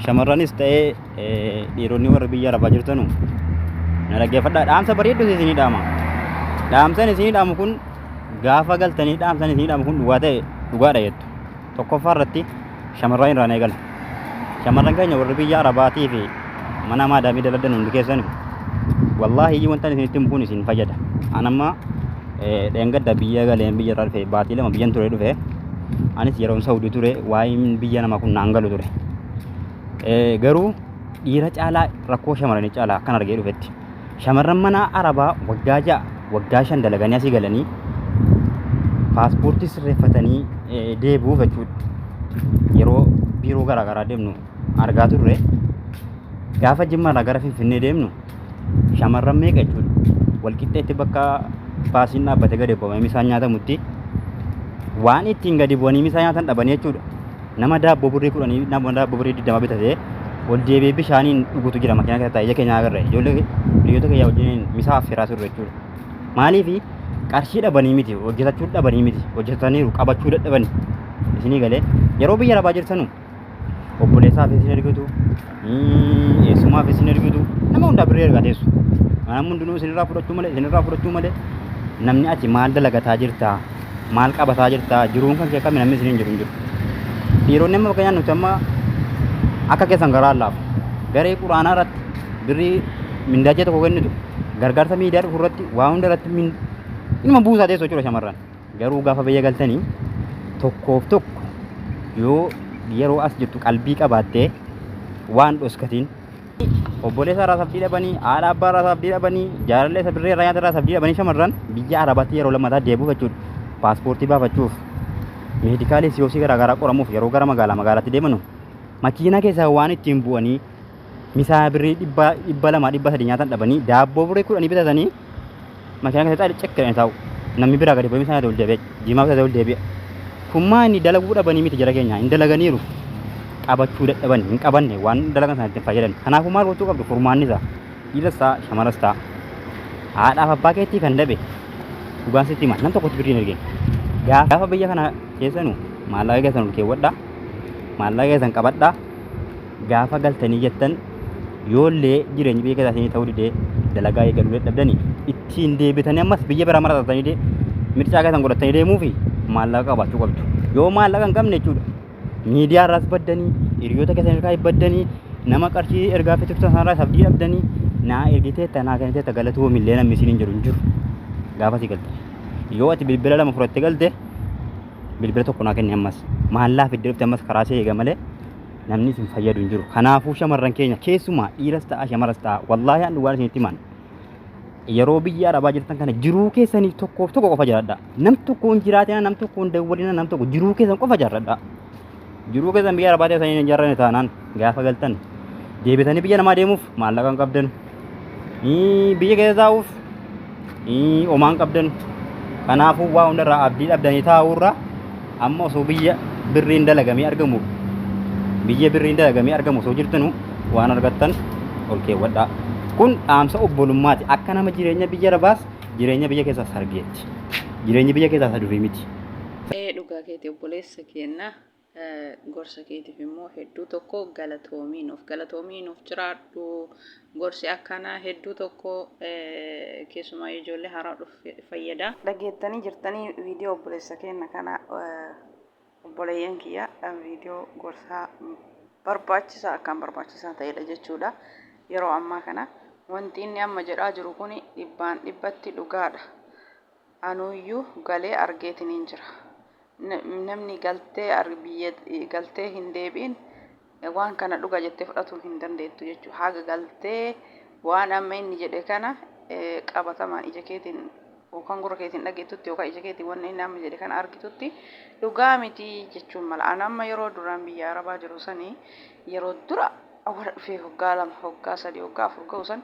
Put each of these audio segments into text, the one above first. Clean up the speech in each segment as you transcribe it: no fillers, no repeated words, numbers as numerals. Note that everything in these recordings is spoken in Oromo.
Shamarranis ta'ee dhiironni warri biyya arabaa jirtanu na dhaggeeffadhaa. Dhaamsa bareedduu isinii dhaama. Dhaamsan isinii dhaamu kun gaafa galtanii dhaamsan isinii dhaamu kun dhugaa ta'e dhugaadha jettu. Tokkoffaa irratti shamarran irraan eegala. Shamarran keenya warri biyya arabaatii fi mana maadaamii daladan hundi keessanu wallaahi wanta isinitti himu kun isin fayyada. An amma dheengadda biyya galeen biyya irraa dhufe baatii 2 biyyan ture dhufe. Anis yeroon Saudii ture waa'een biyya namaa kun naan galu ture. Garuu dhiira caalaa rakkoo shamarranii caalaa akkan argee dhufetti. Shamarran mana arabaa waggaa 6 waggaa 5 dalaganii asii galanii paaspoortii sirreeffatanii deebi'uuf jechuudha. Yeroo biiroo garaagaraa deemnu argaa turre gaafa Jimmaarraa gara Finfinnee deemnu shamarran meeqa jechuudha. Walqixxeetti bakka baasiin dhaabbate gadi bu'amee misaan nyaatamutti waan ittiin gadi bu'anii misaa nyaatan dhabanii jechuudha. Nama daabboo birrii 10 nama daabboo birrii 20 bitatee ol deebi'ee bishaaniin dhugutu jira makiinaa keessa taa'ee ija keenya agarre ijoollee hiriyoota keenya wajjiniin misaa affeeraa turre jechuudha. Maaliif qarshii dhabanii miti hojjetachuu dhabanii miti hojjetaniiru qabachuu dadhabani isinii galee yeroo biyya arabaa jirtanu obboleessaaf isin ergitu eessumaaf isin ergitu nama hundaa birrii ergaa teessu. Namni hundinuu isinirraa fudhachuu malee isinirraa fudhachuu malee namni ati maal dalagataa jirtaa maal qabataa jirtaa jiruun kan kee akkami namni isiniin jiru hin jiru. Dhiironni amma fakkeenyaaf nuti amma akka keessan garaa laafu garee quraanaa irratti birrii mindaa ji'a tokko kennitu gargaarsa miidiyaa dhufu irratti waa hunda irratti inuma buusaa teessu jechuudha shamarran. Garuu gaafa biyya galtanii tokkoof tokko yoo yeroo as jirtu qalbii qabaattee waan dhoskatiin obboleessa irraa abdii dhabanii haadha abbaa irraa abdii dhabanii jaalallee isa birree irraa nyaata irraa abdii dhabanii shamarran biyya arabaatti yeroo lammataa deebi'uuf jechuudha. Paaspoortii baafachuuf meedikaalii siyoosii garaagaraa qoramuuf yeroo gara magaalaa magaalaatti deemanu makiinaa keessaa waan ittiin bu'anii misaa birrii 200 300 nyaatan dhabanii daabboo birrii 10 bitatanii makiinaa keessa cekkiranii taa'u. Namni biraa gadi bu'ee misaa nyaate ol deebi'a. Jimaa bitatee ol deebi'a. Kun maa inni dalaguu dhabanii miti jara keenya hin dalaganiiru. Qabachuu dadhaban hin qabanne waan dalagan sana ittiin fayyadan. Kanaafuu maal gochuu qabdu furmaanni isaa dhiiras ta'a shamaras ta'a. Haadhaaf abbaa keetii kan dabe dhugaan sitti hima nam tokkotti birrii hin ergin. Gaafa biyya kana keessanu maallaqa keessan ol keewwadhaa maallaqa keessan qabadhaa Gaafa galtanii jettan yoollee jireenyi biyya keessaa isinii ta'uu didee dalagaa eegaluu dadhabdanii ittiin deebitanii ammas biyya biraa maratatanii dee mircaa keessan godhatanii deemuu fi maallaqa qabaachuu qabdu. Yoo maallaqa hin qabne jechuudha miidiyaa irraas baddanii hiriyoota keessan irraa baddanii nama qarshii ergaa fi turtan sanarraas abdii dhabdanii naa ergiteetta naa kenniteetta galatoomillee namni isiniin jedhu hin jiru gaafa si galte. Yoo ati bilbila 2 fudhatte galte bilbila tokko naa kenni ammas maallaa fiddee dhufte ammas karaa see eega malee namni isin fayyadu hin jiru. Kanaafuu shamarran keenya keessumaa dhiiras ta'a shamaras ta'a wallaahi an dhugaan isinitti himan yeroo biyya arabaa jirtan kana jiruu keessanii tokkoof tokko qofa jiraadha. Nam tokko hin jiraatina nam tokko hin dawwalina nam tokko jiruu keessan qofa jiraadha. Jiruu keessan biyya arabaa teessanii hin jaarranne taanaan gaafa galtan deebitanii biyya namaa deemuuf maallaqa hin qabdan. Biyya keessa taa'uuf homaa hin qabdan. Kanaafuu waa hundarraa abdii dhabdanii taa'uurra amma osoo biyya birriin dalagamee argamu biyya birriin dalagamee argamu osoo jirtanu waan argattan ol keewwadhaa. Kun dhaamsa obbolummaati. Akka nama jireenya biyya Arabaas jireenya biyya keessaas argeetti. Jireenyi biyya keessaas isa durii miti. Ee dhugaa keeti obboleessa keenna Gorsa keetiif immoo hedduu tokko galatoomii nuuf galatoomii nuuf jiraadhu. Gorsi akkanaa hedduu tokko keessumaa ijoollee haaraa dhufe fayyada. Dhageettanii jirtanii viidiyoo obboleessa keenna kana obboleeyyan kiyya viidiyoo gorsaa barbaachisaa akkaan barbaachisaa ta'edha jechuudha. Yeroo ammaa kana wanti inni amma jedhaa jiru kun dhibbaan dhibbatti dhugaadha. Anuuyyuu galee argeetiniin jira. Namni galtee biyya galtee hin deebi'in waan kana dhuga jettee fudhatuu hin dandeettu jechuudha. Haga galtee waan amma inni jedhe kana qabatamaan ija keetiin yookaan gurra keetiin dhageettutti yookaan ija keetiin wanni inni amma jedhe kana argitutti dhugaa miti jechuun mala. An amma yeroo duraan biyya Arabaa jiru sanii yeroo dura awwala dhufee hoggaa 2 hoggaa 3 hoggaa 4 ga'u san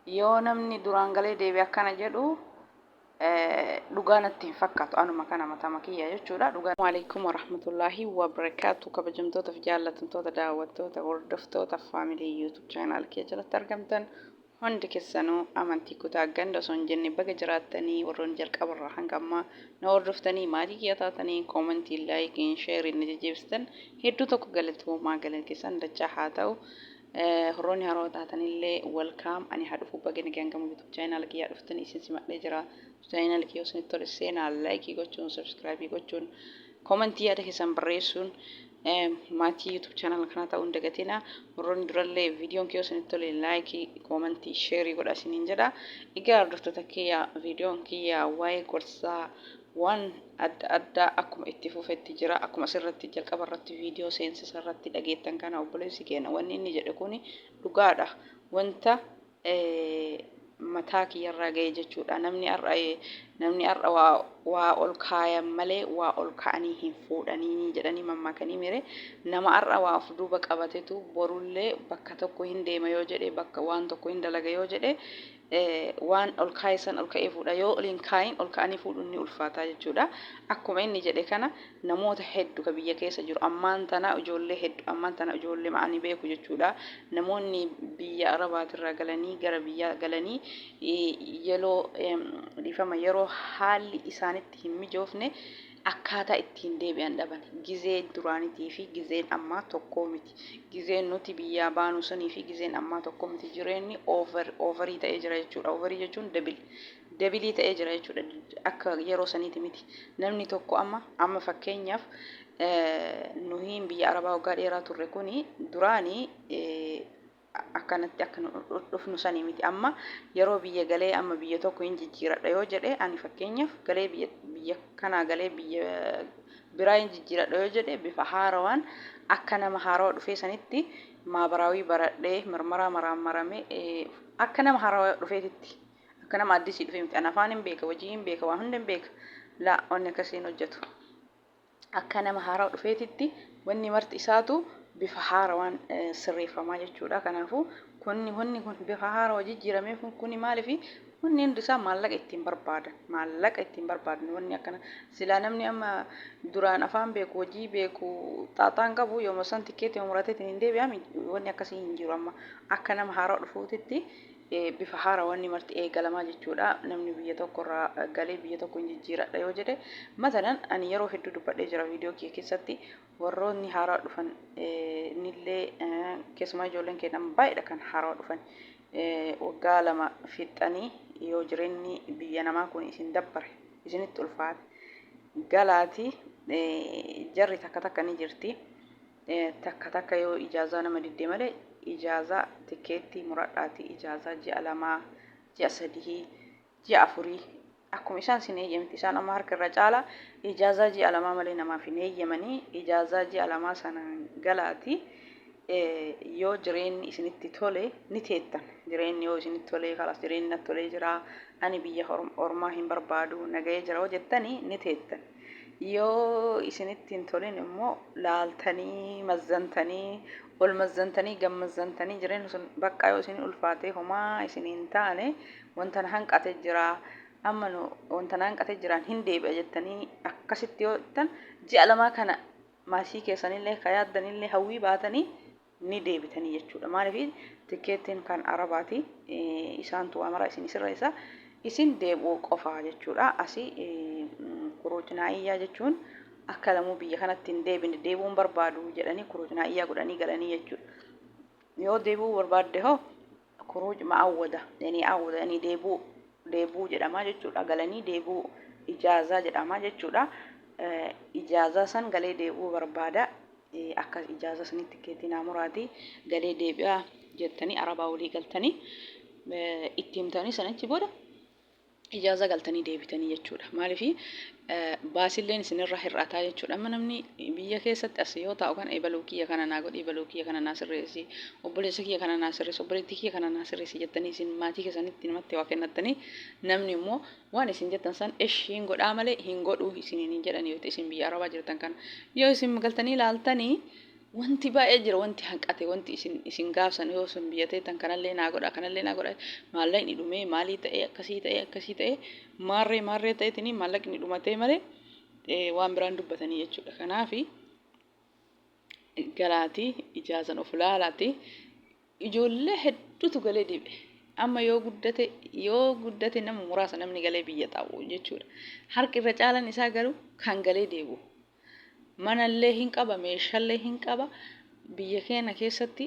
yoo namni duraan galee deebi'e akkana jedhu dhugaa natti hin fakkaatu anuma kana matama kiyya jechuudha dhugaa. Waalaikum warahmatullaahi wabarakaatu kabajamtoota fi jaallatamtoota daawwattoota hordoftoota faamilii YouTube channel kiyya jalatti argamtan Hundi keessanuu amantii kutaa ganda osoo hin jenne baga jiraattanii warroonni jalqabarraa hanga ammaa na hordoftanii maatii kiyya taatanii koomentii, laayikiin, sheeriin na jajjabeessitan hedduu tokko galatoomaa galanni keessan dachaa haa ta'u. Warroonni haarawaa taatanillee welcome ani haa dhufu baga nagaan gama YouTube channel kiyyaa dhuftanii isin simadhee jira. Channel kiyya isinitti tole seenaa laayikii gochuun, subscribe gochuun, koomentii yaada keessan barreessuun maatii YouTube channel kanaa ta'uu hin dagatina. Warroonni durallee viidiyoon kiyya isinitti tole laayikii, koomentii, sheerii godha isiniin jedha. Egaa hordoftoota kiyya viidiyoon kiyya waa'ee gorsaa waan adda addaa akkuma itti fufetti jira. Akkuma asirratti jalqaba irratti viidiyoo seensisa irratti dhageettan kana obboleessi keenya wanni inni jedhe kuni dhugaadha. Wanta mataa kiyyarraa ga'e jechuudha. Namni har'a waa ol kaayan malee waa ol ka'anii hin fuudhanii jedhanii mammaakanii mire nama har'a waa of duuba qabatetu borullee bakka tokko hin deema yoo jedhe bakka waan tokko hin dalaga yoo jedhe waan ol kaa'e san ol ka'ee fuudha. Yoo ol hin kaayin ol ka'anii fuudhuun ni ulfaataa jechuudha. Akkuma inni jedhe kana namoota heddu ka biyya keessa jiru ammaan tana ijoollee heddu ammaan tana ijoollee ma'anii beeku jechuudha. Namoonni biyya Arabaatirraa galanii gara biyyaa galanii yeroo dhiifama yeroo haalli isaanitti hin mijoofne akkaataa ittiin deebi'an dhaban. Gizee duraanitii fi gizeen ammaa tokkoo miti. Gizeen nuti biyyaa baanu sanii fi gizeen ammaa tokkoo miti. Jireenyi over overii ta'ee jira jechuudha. Overii jechuun double doubleii ta'ee jira jechuudha. Akka yeroo saniiti miti. Namni tokko amma fakkeenyaaf nuhiin biyya Arabaa waggaa dheeraa turre kuni duraanii akkanatti akka dhufnu sanii miti. Amma yeroo biyya galee amma biyya tokko hin jijjiiradha yoo jedhe ani fakkeenyaaf galee biyya kanaa galee biyya biraa hin jijjiiradha yoo jedhe bifa haarawaan akka nama haarawaa dhufee sanitti maabaraawii baradhee mirmaraa maraan marame akka nama haarawaa dhufeetitti akka nama addisii dhufee miti. Ani afaan hin beeka, hojii hin beeka, waa hunda hin beeka. Laa wanni akkasii hin hojjetu. Akka nama haarawaa dhufeetitti wanni marti isaatu bifa haarawaan sirreeffamaa jechuudha. Kanaafuu kunni wanni kun bifa haarawaa jijjiirameef kuni maaliifi wanni hundi isaa maallaqa ittiin barbaadan maallaqa ittiin barbaadan wanni akkana silaa namni amma duraan afaan beeku hojii beeku xaaxaan qabu yooma san tikkeetii murateetiin hin deebi'ami wanni akkasii hin jiru amma akka nama haarawaa dhufuutitti bifa haaraa wanni marti eegalamaa jechuudha. Namni biyya tokkorraa galee biyya tokko hin jijjiiradha yoo jedhe matalan ani yeroo hedduu dubbadhee jira viidiyoo kiyya keessatti warroonni haaraa dhufan nillee keessumaa ijoolleen keenya baay'eedha kan haaraa dhufan waggaa 2 fixxanii yoo jireenyi biyya namaa kun isin dabbare isinitti ulfaate galaatii jarri takka takka ni jirti. Takka takka yoo ijaazaa nama diddee malee ijaazaa tikkeettii muradhaatii ijaazaa ji'a 2, ji'a 3, ji'a 4 akkuma isaan sin eeyyamti. Isaan amma harka irra caalaa ijaazaa ji'a 2 malee namaaf hin eeyyamanii ijaazaa ji'a 2 sana galaatii yoo jireenyi isinitti tole ni teettan. Jireenyi yoo isinitti tole kalas jireenyi natti tolee jira ani biyya ormaa hin barbaadu nagahee jira yoo jettanii ni teettan. Yoo isinitti hin tolin immoo laaltanii mazzantanii ol mazzantanii gammazzantanii jireenyi sun bakka yoo isin ulfaatee homaa isin hin taane wanta na hanqate jira amma nu wanta na hanqate jiraan hin deebi'a jettanii akkasitti yoo jettan ji'a 2 kana maasii keessanillee ka yaaddanillee hawwii baatanii ni deebitanii jechuudha. Maaliif tikkeettiin kan Arabaati isaantu waa mara isin sirreessa isin deebi'uu qofa jechuudha. Asii kuruujnaa'iyyaa jechuun akka lamuu biyya kanatti hin deebine deebi'uun barbaadu jedhanii kuruujnaa'iyyaa godhanii galanii jechuudha. Yoo deebi'uu barbaadde hoo kuruuj ma'awwada yani awwada yani deebi'uu deebi'uu jedhama jechuudha. Galanii deebi'uu ijaazaa jedhama jechuudha. Ijaazaa san galee deebi'uu barbaada. Akka ijaazaa sanitti tikkeettii naa muraati galee deebi'aa jettanii Arabaa walii galtanii itti himtanii sanichi booda ijaazaa galtanii deebitanii jechuudha. Maaliif baasilleen isinirraa hir'ataa jechuudha. Amma namni biyya keessatti as yoo taa'u kana ebaluu kiyya kana naa godhi, ebaluu kiyya kana naa sirreessi, obboleessa kiyya kana naa sirreessi, obboleettii kiyya kana naa sirreessi jettanii isin maatii keessanitti namatti waa kennattanii namni immoo waan isin jettan san eshi hin godhaa malee hin godhuu isiniin hin jedhan yoo isin biyya Arabaa jirtan kana. Yoo isin galtanii ilaaltanii wanti baay'ee jira wanti hanqate wanti isin gaafsan yoo isin biyya teettan kanallee naa godha kanallee naa godha maallaqni dhumee maalii ta'ee akkasii ta'ee akkasii ta'ee maarree maarree ta'eetini maallaqni dhumatee malee waan biraan dubbatanii jechuudha. Kanaafi galaatii ijaazan of laalaati ijoollee hedduutu galee deebi'e. Amma yoo guddate yoo guddate nama muraasa namni galee biyya taa'u jechuudha. Harki irra caalan isaa garuu kan galee deebi'u. Manallee hin qaba, meeshallee hin qaba. Biyya keenya keessatti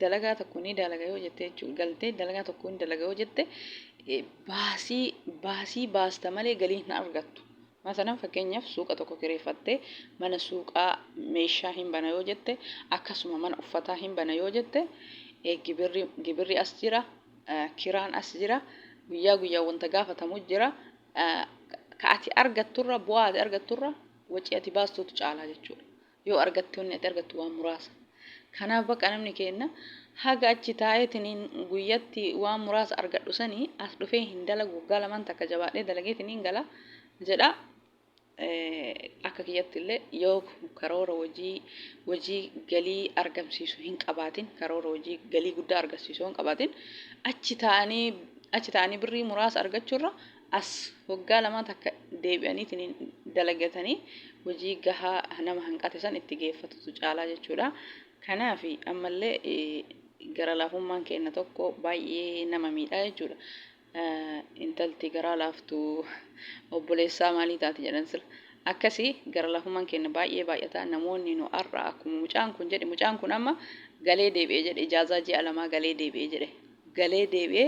dalagaa tokko ni dalaga yoo jette jechuudha. Galtee dalagaa tokko ni dalaga yoo jette baasii baasii baasta malee galii hin argattu. Masalan fakkeenyaaf suuqa tokko kireeffattee mana suuqaa meeshaa hin bana yoo jette, akkasuma mana uffataa hin bana yoo jette, gibirri gibirri as jira, kiraan as jira, guyyaa guyyaan wanta gaafatamu jira. Ka ati argatturra bu'aa ati argatturra wacii ati baastutu caalaa jechuudha. Yoo argatte wanni ati argattu waan muraasa. Kanaaf bakka namni keenna haga achi taa'eetiniin guyyatti waan muraasa argadhu sanii as dhufee hin dalagu waggaa lamaan takka jabaadhee dalageetiniin gala jedha. Akka kiyyatti illee yoo karoora hojii hojii galii argamsiisu hin qabaatin karoora hojii galii guddaa argamsiisu hin qabaatin achi taa'anii achi taa'anii birrii muraasa argachuurra as waggaa lamaa takka deebi'aniitiin dalagatanii hojii gahaa nama hanqate san itti geeffatutu caalaa jechuudha. Kanaaf ammallee gara laafummaan keenya tokko baay'ee nama miidhaa jechuudha. Intalti garaa laaftu obboleessaa maalii taati jedhan sila. Akkasii gara laafummaan keenya baay'ee baay'ata. Namoonni nu har'a akkuma mucaan kun jedhe mucaan kun amma galee deebi'ee jedhe ijaazaa ji'a lamaa galee deebi'ee jedhe. Galee deebi'ee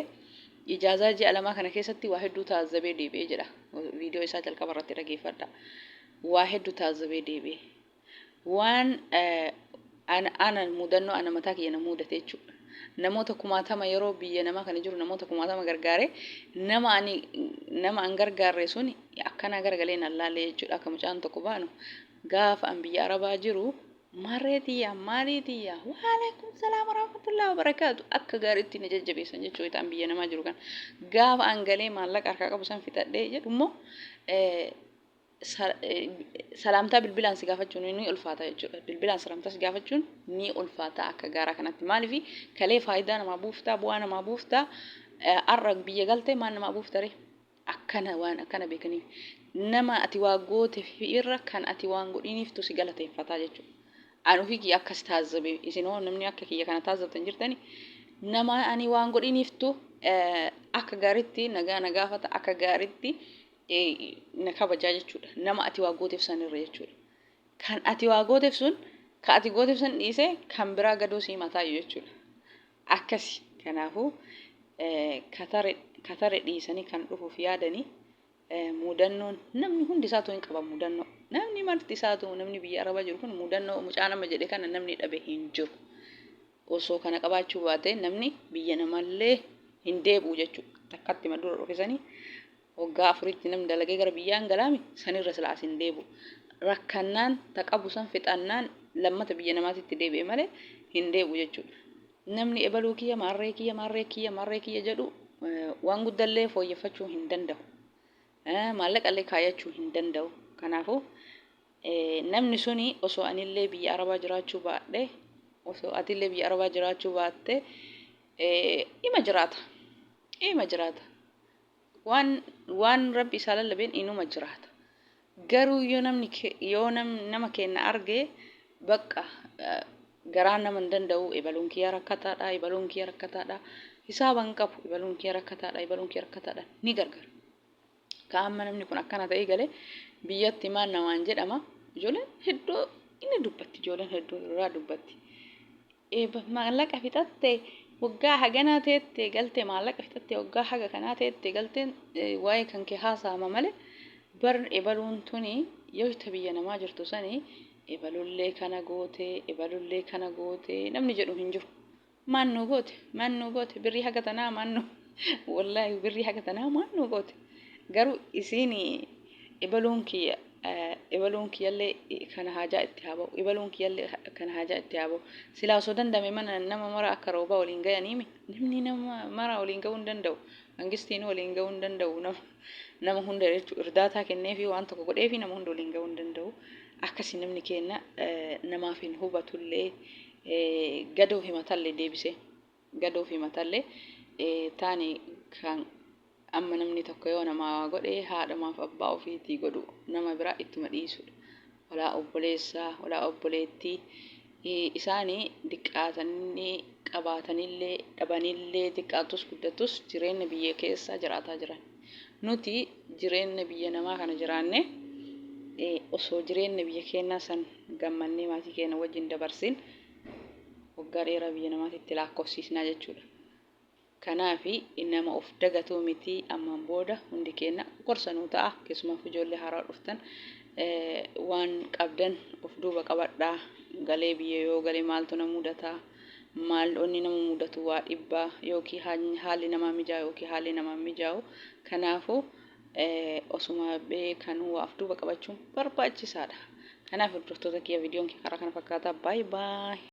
ijaazaa ji'a lamaa kana keessatti waa hedduu taazzabee deebi'ee jedha. Viidiyoo isaa jalqaba irratti dhageeffadha. Waa hedduu taazzabee deebi'e. Waan ana mudannoo ana mataa kiyya na mudate jechuudha. Namoota kumaatama yeroo biyya namaa kana jiru namoota kumaatama gargaare nama ani nama an gargaarre sun akkanaa garagalee na laalle jechuudha. Akka mucaan tokko baanu gaafa an biyya Arabaa jiru marree tiyya maalii tiyya waalaikum salaam warahmatullahi wabarakaatu akka gaariitti na jajjabeessan jechuudha an biyya namaa jiru kana. Gaafa an galee maallaqa harkaa qabu san fixadhee jedhu immoo salaamtaa bilbilaan si gaafachuun ni ulfaata jechuudha. Bilbilaan salaamtaa si gaafachuun ni ulfaata akka gaaraa kanatti. Maaliif kalee faayidaa namaa buuftaa, bu'aa namaa buuftaa, har'a biyya galtee maal namaa buufta ree? Akkana waan akkana beekaniif. Nama ati waa goote irra kan ati waan godhiniiftu si galateeffataa jechuudha. An ofii kiyya akkas taazzabe. Isin hoo namni akka kiyya kana taazzabtan jirtani? Nama ani waan godhiniiftu akka gaariitti nagaa na gaafata, akka gaariitti na kabajaa jechuudha. Nama ati waa gooteef sanirra jechuudha. Kan ati waa gooteef sun ka ati gooteef san dhiisee kan biraa gadoo sii mataayyu jechuudha. Akkasi. Kanaafuu katare katare dhiisanii kan dhufuuf yaadanii mudannoon namni hundi isaatu hin qaba mudannoo. Namni marti isaatu namni biyya arabaa jiru kun mudannoo mucaa nama jedhe kana namni dhabe hin jiru. Osoo kana qabaachuu baatee namni biyya namallee hin deebi'u jechuudha. Takkatti dura dhufe sanii waggaa afuritti namni dalagee gara biyyaa hin galaami sanirra silaa as hin deebi'u. Rakkannaan ta qabu san fixannaan lammata biyya namaatitti deebi'e malee hin deebi'u jechuudha. Namni ebaluu kiyya maarree kiyya maarree kiyya maarree kiyya jedhu waan guddallee fooyyeffachuu hin danda'u. Maallaqallee kaayachuu hin danda'u. Kanaafuu namni suni osoo anillee biyya Arabaa jiraachuu baadhe osoo atillee biyya Arabaa jiraachuu baatte ima jiraata. Ima jiraata. Waan waan Rabbi isaa lallabeen inuma jiraata. Garuu yoo namni yoo nama keenna arge bakka garaan nama hin danda'u ebaluun kiyya rakkataadha ebaluun kiyya rakkataadha hisaaba hin qabu ebaluun kiyya rakkataadha ebaluun kiyya rakkataadha ni gargara. Ka amma namni kun akkana ta'ee galee biyyatti maal namaan jedhama ijoolleen hedduu inni dubbatti ijoolleen hedduu irraa dubbatti. Maallaqa fixatte waggaa haganaa teette galte maallaqa fixatte waggaa haga kanaa teette galteen waa'ee kan kee haasa'ama malee bar ebaluun tuni yoo ta biyya namaa jirtu sani ebalullee kana goote ebalullee kana goote namni jedhu hin jiru. Maan nu goote maan nu goote birrii haga tanaa maan nu wallaahi birrii haga tanaa maan nu goote garuu isiin ebaluun kiyya ebaluun kiyyallee kana haajaa itti haa ba'u ebaluun kiyyallee kana haajaa itti haa ba'u silaa osoo danda'ame mana nama mara akka roobaa waliin gayaniimi namni nama mara waliin ga'uu hin danda'u mangistiin waliin ga'uu hin danda'u nama nama hunda jechuun irdaataa kenneefi waan tokko godheefi nama hunda waliin ga'uu hin danda'u akkasi namni keenna namaaf hin hubatullee gadoo himatallee deebisee gadoo himatallee taani kan amma namni tokko yoo namaa waa godhe haadhumaaf abbaa ofiitii godhu nama biraa ittuma dhiisudha. Walaa obboleessaa, walaa obboleettii isaanii diqqaatanii Qabaatanillee dhabanillee xiqqaatus guddatus jireenya biyya keessa jiraataa jiran. Nuti jireenya biyya namaa kana jiraanne osoo jireenya biyya keenyaa san gammannee maatii keenya wajjin dabarsin waggaa dheeraa biyya namaatitti lakkoofsiisnaa jechuudha. Kanaafi nama of dagatuu miti. Ammaan booda hundi keenya gorsa nuu ta'a. Keessumaaf ijoollee haaraa dhuftan, waan qabdan of duuba qabadhaa. Galee biyya yoo galee maaltu na mudataa? Maal onni nama mudatu waa dhibbaa yookiin haalli namaa mijaa'u yookiin haalli namaa mijaa'u. Kanaafuu osuma beekanuu waa of duuba qabachuun barbaachisaadha. Kanaaf hordoftoota kiyya, viidiyoon kee karaa kana fakkaata. Baay'ee baay'ee.